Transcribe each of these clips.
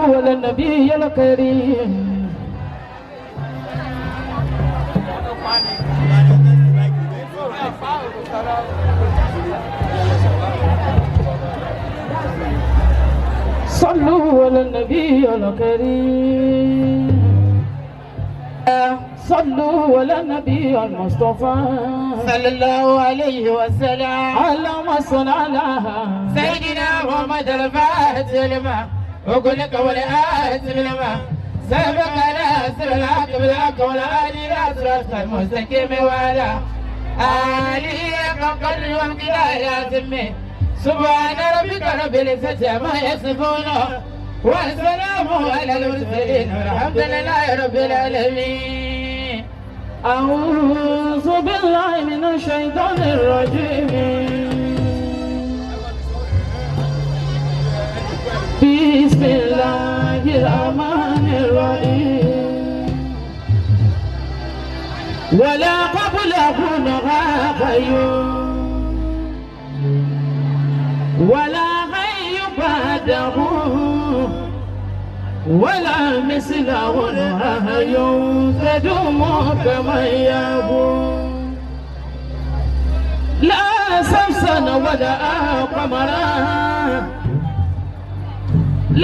صلوا على النبي الكريم. صلوا على النبي الكريم. صلوا على النبي المصطفى. صلى الله عليه وسلم. اللهم صل على سيدنا محمد الفاتح لما وقل لك والآت لما سبق ناصر الحق بالحق والآل لا صراط المستقيم وعلى آله حق قدر وامتداد عظيم. سبحان ربك رب العزة عما يصفون والسلام على المرسلين والحمد لله رب العالمين. أعوذ بالله من الشيطان الرجيم. بسم الله الرحمن الرحيم. ولا قبله غي ولا غي بعده ولا مثله الهي تدوم كما يبو. لا سمسن ولا قمرا،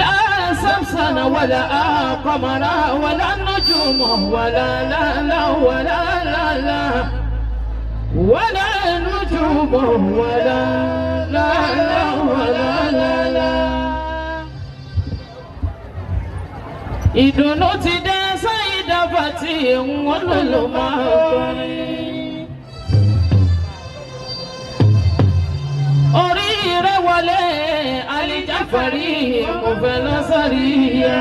لا سمسن ولا قمرا ولا نجوم ولا لا لا ولا لا لا ولا نجوم ولا لا لا ولا لا لا. Ìdùnnú ti dé sáyidá bàtì wọn ló ló máa kọrin. Oríire wọlé Alijafari mo fẹ́ lọ sórí ya.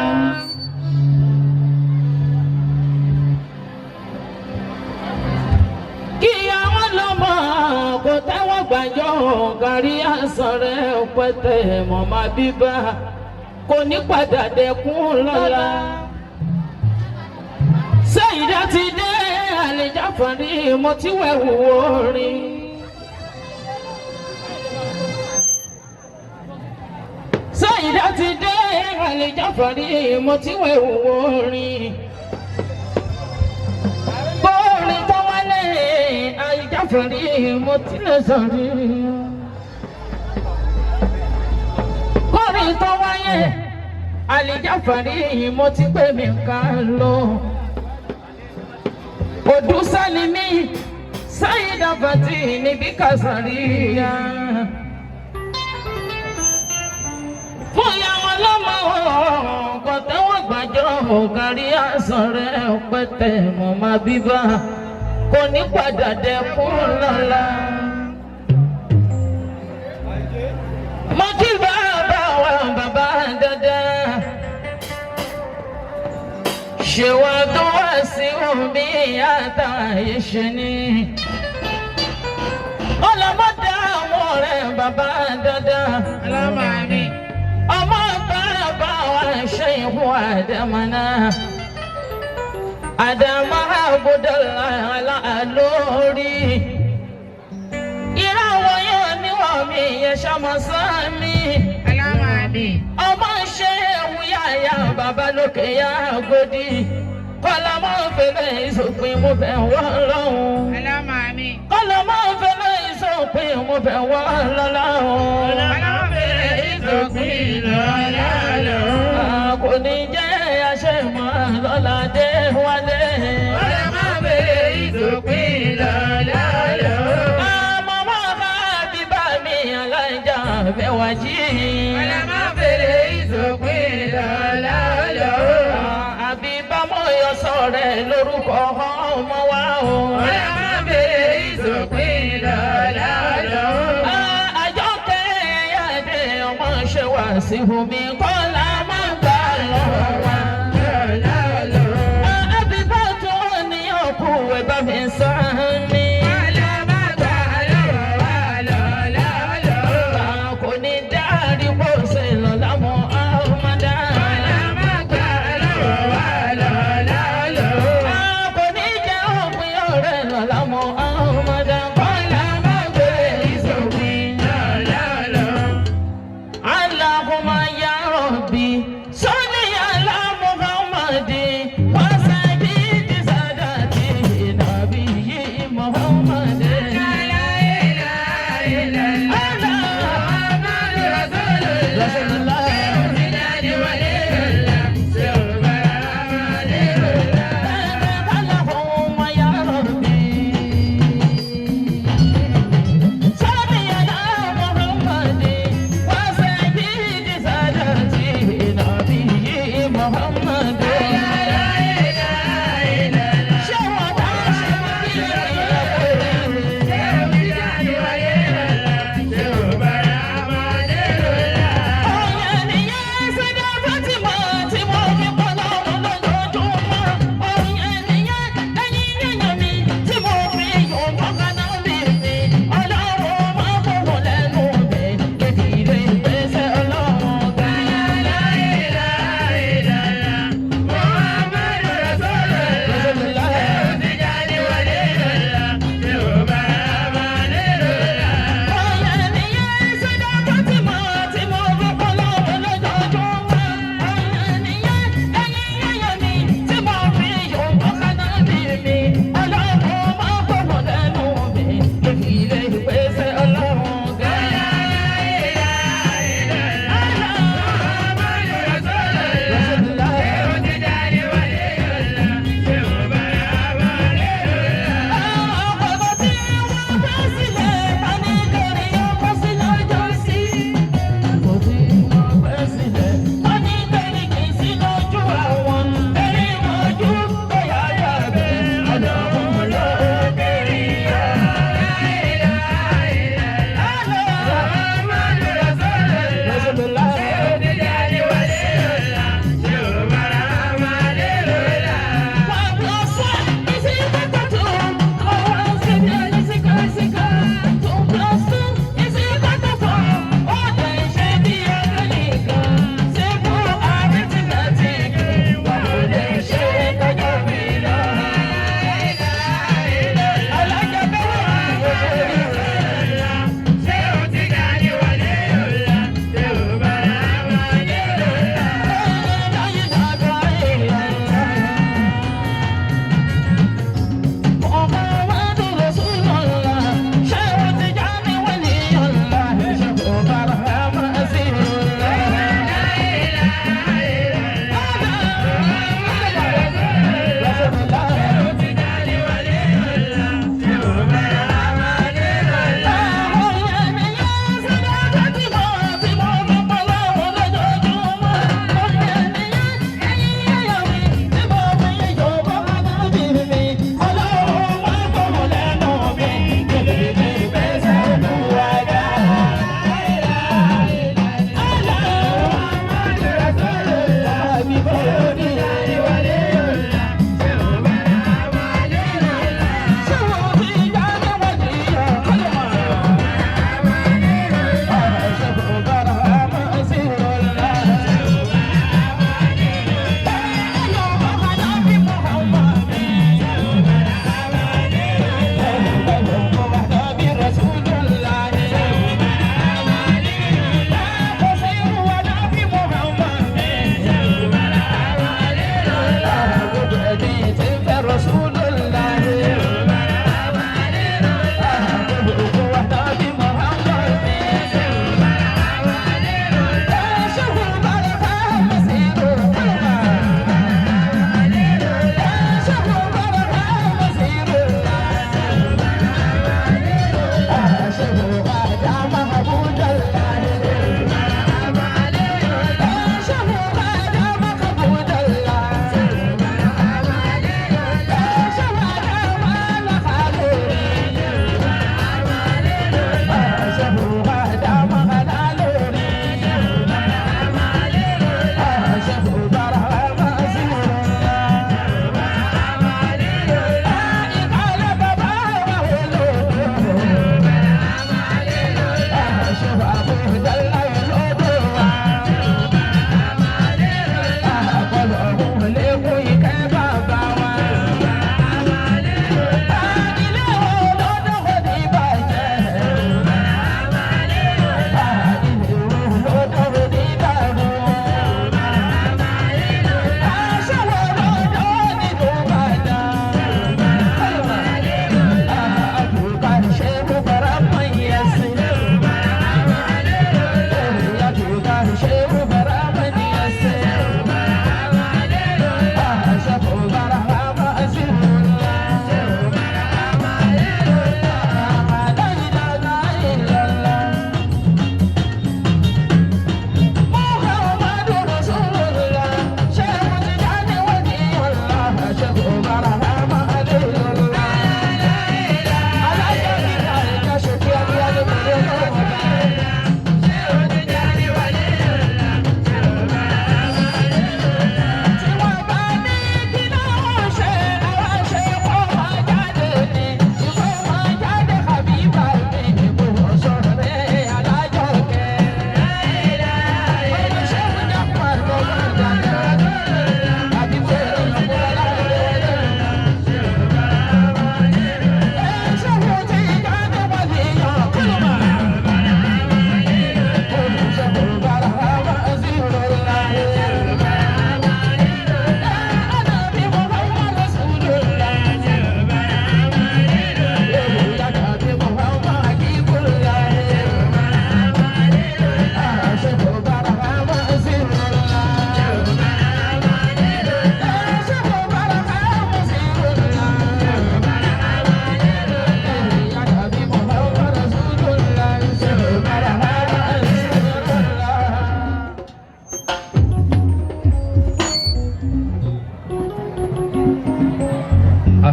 Kí àwọn lọ́mọ kò tẹ́wọ́ gbàjọ́ kárí àsọ̀rẹ́ pẹ́tẹ́ mọ̀ máa bíbá kò ní padà dẹkùn lọ́la. Sẹ́yìndá ti dé Alijafari mo ti wẹ̀ wò orin. Sẹ́yìndá ti dé Alijafari mo ti wẹ̀ wò orin. Bóòlù tó wálé Alijafari mo ti lè sọ̀rí. Kọ́rin tó wáyé Alijafari mo ti pè mí ká lọ. Odúsálímì Sáyidá Fati níbi kàṣàríyá. Fún ìyàwó lọ́mọ kò tẹ́wọ́ gbàjọ́ kárí àsọ̀rẹ́ pẹ́tẹ́ mọ̀ máa bíbá kò ní padà dẹkùn lọ́la. Mo kí bàbá wa bàbá dandan. Ṣé wàá tó wá sí omi àtàyè ṣe ni? Ọlọ́mọdé àwọn ọ̀rẹ́ bàbá dandan. Alámàmí. Ọmọ bàbá wa ṣe ìhun àdàmọ́nà. Àdàmọ́ àbúdọ̀lá lórí. Ìràwọ̀ yóò níwọ̀n mi yẹn ṣọmọ sáà mi. Alámàmí. Ọmọ ṣe ewu yáyà bàbá lókè yá gòdì. Kọ́lá máa ń fẹ́lẹ́ ìsòpin mo bẹ̀ wọ́n lọ́hùn. Alámàmí. Kọ́lá máa ń fẹ́lẹ́ ìsòpin mo bẹ̀ wọ́n lọ́hùn. Kò ní jẹ́ àṣẹ mọ́ lọ́la dé wálé. Àmọ́ máa bá bíbá mi aláìjà fẹ́ wá jí. Àbí bámọ̀ yọ sọ̀rẹ̀ lórúkọ ọmọ wa o. Àjọkẹ́ ẹ̀yàdé ọmọ ṣe wá sí omi kọ́lá máa ń gbà lọ́wọ́ wa. Àbí bá tó ní ọkù ẹ̀ bá mi sàn ní. Kò ní dárí bó ṣe lọ lámọ̀ àmàdá. Kò ní jẹ́ òpin ọ̀rẹ́ lọ lámọ̀ àmàdá. Kọ́lá máa gbé ìsòpin. Allahumma ya Rabbi.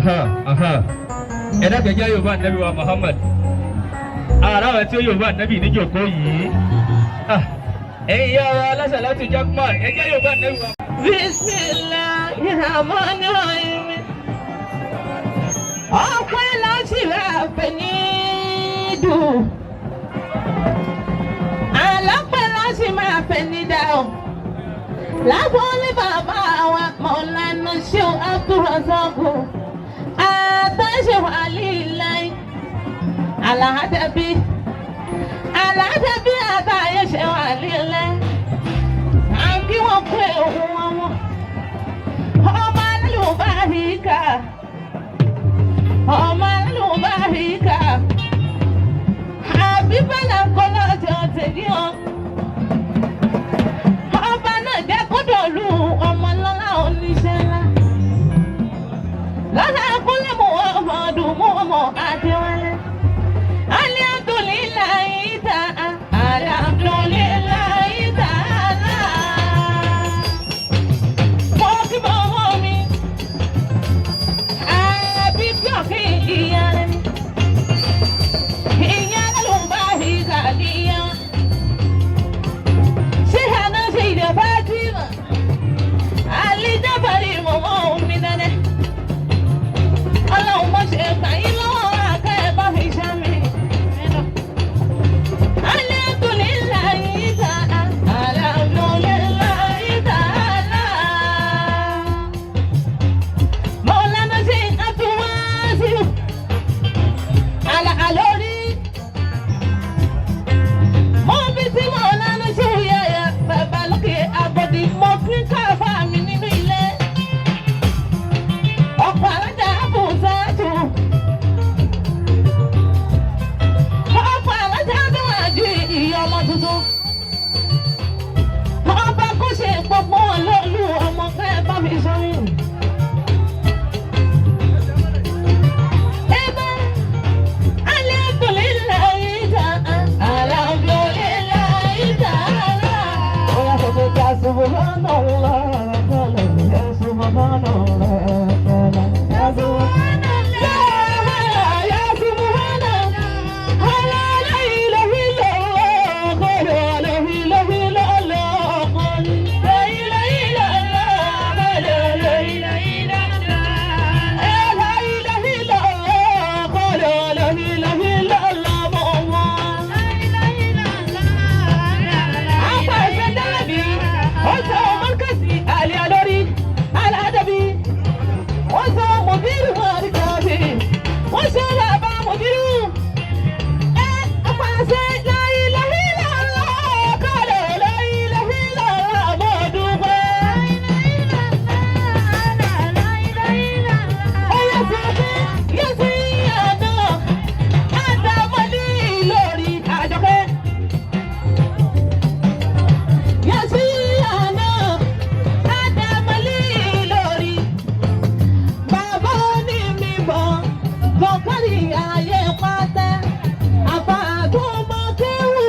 Aha, aha. Ẹ dákẹ́ jẹ́ Yorùbá Nẹ́bí wa Muhammad. Ara àwọn tí ó Yorùbá Nẹ́bí níjòkó yìí. Ah, ẹ̀yin ìyá wa alásàlátù Jackman, ẹ jẹ́ Yorùbá Nẹ́bí wa. Bismillahirrahmanirrahim. Ọpẹ́ láti rà fẹ́ ní dùn. Àlọ́pẹ́ láti máa fẹ́ ní dá o. Lábọ́lé bàbá wa Mọ̀lánà Ṣéun Abdulrasaq. Àtàṣe Wàlíláì. Àlàádẹ́bí. Àlàádẹ́bí àtàyè ṣe Wàlíláì. À ń kí wọ́n kú ewu wọn wọn. Ọmọ alálùbáríkà, ọmọ alálùbáríkà, àbíbálà kọ́lá ọjọ́ tèmi o. Ọba náà jẹ́ kódòlù ọmọ lọ́lá oníṣẹ́ ńlá. Lọ́lá kúnlẹ̀ mú ọmọ ọdún mú ọmọ Adéwálé. Alhamdulillahi ta'ala, alhamdulillahi ta'ala. Mo kí bọ́wọ́ mi, àbí bí ọ̀kí ìyá rẹ̀ mi. Ìyá ló ń bá ìgbà níyà. Ṣé àná ṣe ìjọba jìnnà? Àlìjábàrí mọ̀mọ́ mi nẹ́nẹ́. Ọlọ́run mo ṣe gbà yín lọ́wọ́ àkẹ́ ẹ bá fi ṣá mi. Alhamdulillahi ta'ala, alhamdulillahi ta'ala. Mọ̀lánà ṣe àtúwáṣí. Àlà àlórí. Mo bí tí Mọ̀lánà ṣe wúyẹ̀yẹ̀ bàbá lókè àbọ̀dì. Mo fi káfá mi nínú ilé. Ọ̀pọ̀ alájà àbùsàtù. Ọ̀pọ̀ alájà tó wà ju ìyá ọmọ tuntun. Ọba kò ṣe gbogbo wọn lólu ọmọ kẹ́ bá mi sọ mí. Eba, alhamdulillahi ta'ala, alhamdulillahi ta'ala. Oya sọ pé ya subhanallah, ya subhanallah, ya subhanallah, ya subhanallah. La ilaha illallah, la ilaha illallah, la ilaha illallah, la ilaha illallah. La ilaha illallah, la ilaha illallah, Apàṣẹ Dálẹ́bí, ó sọ Mọ́kàsí Àlẹ́ Alórí, Aládàbí, ó sọ Mùdírù Mọ̀ríkàbí, ó sọ Bàbá Mùdírù. Ẹ apàṣẹ la ilaha illallah, kọ́lẹ̀ la ilaha illallah, mo dúpẹ́. Ó yẹ sọ pé yẹ sí àná, àdàmọ́lì lórí àjọpẹ́. Yẹ̀sí àná, Ádámọ́lì lórí. Bàbá ní mi bọ̀, bọ̀kárì ayé pátá. Àbá tó mọ kéwù,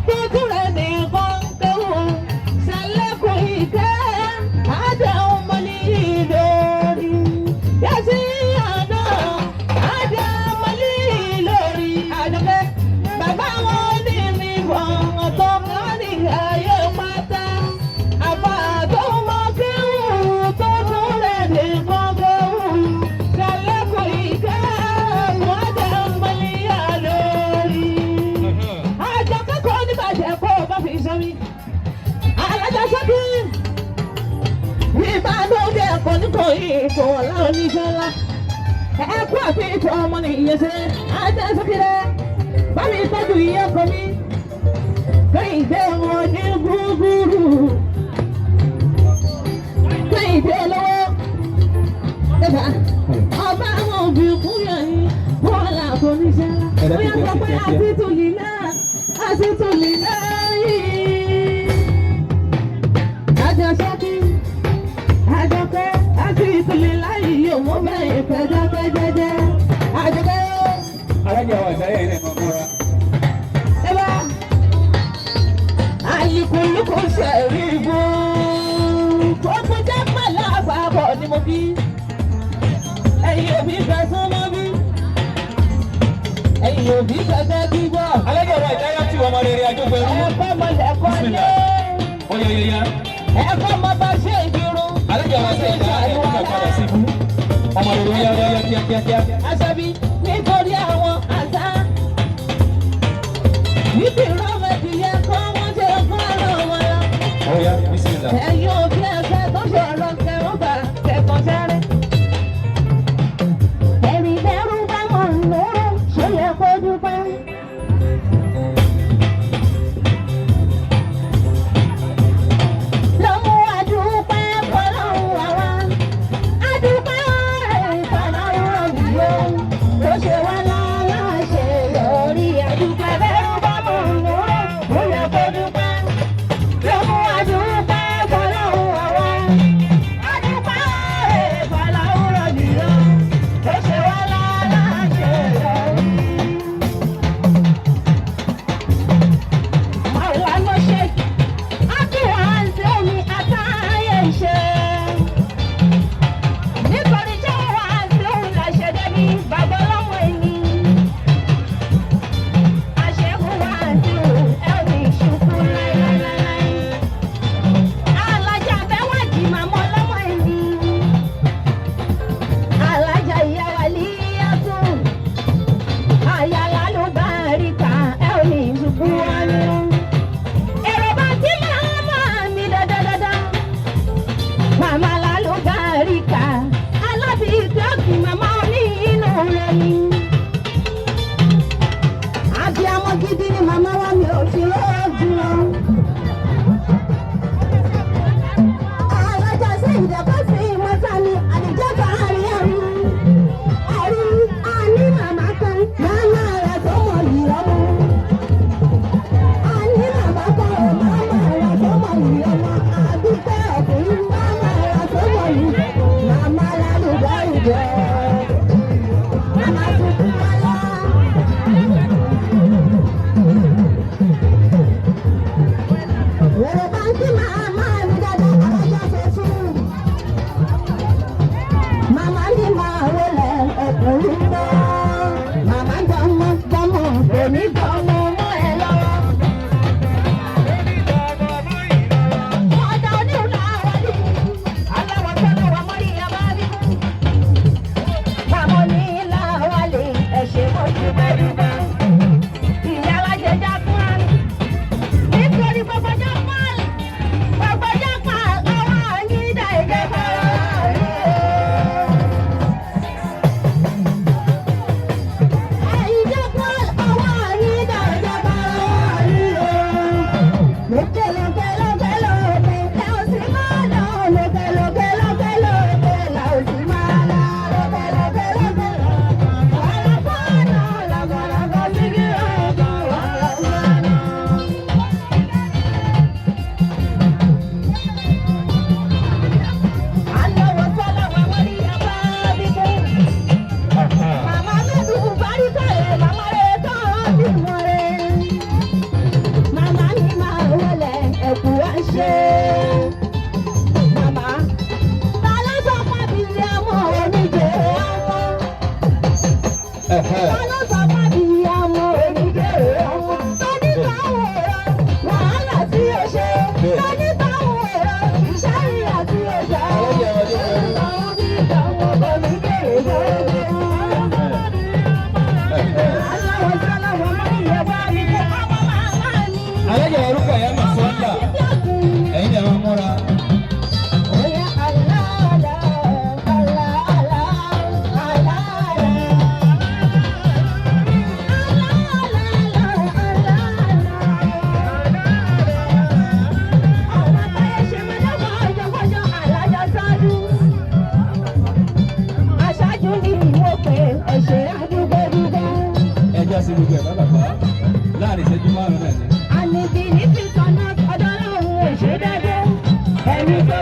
tójú rẹ̀ nìkan kéwù. Ṣẹlẹ́kùn ìkẹ́, Ádámọ́lì lórí. Yẹ̀sí àná, Ádámọ́lì lórí. Àjọkẹ́, bàbá wọn ní mi bọ̀, ọ̀tọ̀ kárí ayé pátá. Àbá tó mọ kéwù, tó tún rẹ̀ nìkan kéwù. Ṣẹlẹ́kùn ìkẹ́, Ádámọ́lì lórí. Àjọ kẹ́kọ̀ọ́ níbàjẹ́ kó o bá fi sọ mi. Alájà sọ́kì. Ìbánújẹ́ kò ní kò yí ipò ọ̀la oníṣẹ́ ńlá. Ẹ̀kú àti ìtọ́ ọmọ nìyẹn ṣe. Ajá sọ́kì rẹ̀. Bá mi tọ́jú iye ọkọ mi. Kẹ́hìndé wọn ní gúgúrú. Kẹ́hìndé lọ́wọ́. Ẹ̀fà ọba àwọn òbí kúnyà yín. Bọ́ọ̀lù àfoníṣẹ́ ńlá. Ó yà sọ pé àti tòlí náà, àti tòlí náà yìí. Ajá sọ́kì, àjọkẹ́, àti ìtòlí láyé yóò mú mẹ́rin pẹ́jọ́pẹ́ jẹ́jẹ́. Àjọkẹ́ ó. Alájà wa àgbáyé ilẹ̀ máa múra. Eba alukuluku sẹ̀ríbù gbogbo jẹ́ pẹ̀lú àpapọ̀ ni mo bí. Ẹ̀yin òbí fẹ́ súnmọ́ bí. Ẹ̀yin òbí fẹ́ fẹ́ gbígbọ́. Alájà wa ìdáyà tí wọ́n máa rere àjọpọ̀ ẹrú. Ẹ̀kọ́ mọ̀lẹ́kọ́ lé. Ó yẹ yẹ yẹ. Ẹ̀kọ́ mọ bá ṣe ìfirun. Alájà wa ṣe ìdá ẹ̀ nígbà padà sí ibú. Ọmọ rere ó yá yá yá kíá kíá kíá. Aṣọ́bí nítorí àwọn àṣà. Níbi ìrọ́mọdìyẹ kọ́ wọ́n ṣe fún ọ̀rọ̀ wọn lọ. Ó yá bísímìlà. Ẹ̀yin òbí ẹ̀fẹ́ tó ṣe ọ̀rọ̀ kẹwọ́n gbà kẹ̀kọ́ sẹ́rẹ́. Ẹ̀rí bẹ́rù bá mọ̀ lóró ṣó yẹ kó dúpẹ́. Ló mú adúpẹ́ fọlọ́run wá wá. Adúpẹ́ ọ̀rẹ́ fọlọ́run rọ̀bì o. Tó ṣe wá láláṣẹ lórí adúpẹ́ bẹ́rù bá mọ̀ lóró ṣó yẹ kó dúpẹ́. Ló mú adúpẹ́ fọlọ́run wá wá. Adúpẹ́ ọ̀rẹ́ fọlọ́run rọ̀bì o. Tó ṣe wá láláṣẹ lórí. Màlánà ṣe àtúwàǹsì omi àtàyè ṣe. Nítorí jẹ́ wàǹsì òun làṣẹ débi bàbá ọlọ́mọ ẹni. Àṣẹ́gun wàǹsì òun ẹ ò ní ṣubú láíláíláí. Alájà bẹ́wàjì màmá ọlọ́mọ ẹni. Alájà ìyá wa líyàtú. Àyàlá ló bá rí ká ẹ ò ní ṣubú wánú. Èrò bá tí màmá mi dandandandan. Màmá lálùbáríkà, alábì ìtọ́kì màmá oní inú rẹ̀ ni. Abiyamọ gidi ni màmá wa mi ò fi lójú lọ. Alájà sí ìdẹ́kọ̀ sí ìmọ̀ta ni àdìjọ́ta àárín àrùn. Àrùn àní màmá kan, màmá rẹ̀ tó mọ̀ nìyọ́mú. Àní màmá kan ò màmá rẹ̀ tó mọ̀ nìyọ́mọ. Àbíkẹ́ ọkùnrin màmá rẹ̀ tó mọ̀ nìyọ́mọ. Màmá lálùbáríkà. Màmá tuntun wálá. Èrò bá ń kí màmá mi dáadáa, alájà fẹ́ fún. Màmá ní máa wọlé ọkùnrin bọ́. Màmá gbọ́mọ gbọ́mọ kò ní gbọ́mọ mọ́ ẹ lọ́wọ́. Ọ̀dà oníhùn àwọn ní aláwọ̀ tọ́lá wà mọ́rí yàrá bí. Màmá ní làwálé ẹ̀ṣẹ̀ mo dúpẹ́ dúpẹ́. Ìyá alájẹjà fún wa nítorí gbogbo jẹ́ pọ́ọ̀lù gbogbo jẹ́ pọ́ọ̀lù àwọn àyíǹda ìjẹba Ẹ̀yin pọ́ọ̀lù àwọn àyíǹda ìjẹba Lókè lókè lókè lókè la ó sì máa lọ. Lókè lókè lókè lókè la ó sì máa lọ. Lókè lókè lókè wàhálà fọ́nà lọ́gọ́lọ́gọ́ sí kí ọkọ̀ wàhálà fọ́nà. Aláwọ̀ sọ́lá wà wọ́n ní apá bíbú. Màmá mẹ́dùn báríkà rẹ̀, màmá rẹ̀ tán bí wọ́n rẹ̀. Màmá mi máa wọlé ẹ̀kú wá ṣe. Màmá, ta ló sọ fábílì ọmọ oníjẹ ọmọ? Ta ló sọ fábílì ọmọ oníjẹ ọmọ? Tóní táwọn èrò wàhálà tí ó ṣe. Tóní táwọn èrò iṣẹ́ ìyà tí ó ṣe. Táwọn bí táwọn oníjẹ ọmọ. Aláwọ̀ sọ́lá wọn mọ́ ìyẹ̀wò àmì kó ọmọ màmá mi. Alájà wa rúkà yá mà sọ́ńdà. Ẹ̀yin ni àwọn múra. Aṣáájú ni mo pè ẹ̀ṣẹ̀ àdúgbò dúgbò. Ẹ já sí gbogbo ẹ̀ bá bàbá. Láàrin ìṣẹ́jú márùn-ún náà ni. Àníbi ní fi sọ̀nà ọ̀dọ́ lòun ò ṣe dédé. Ẹni tó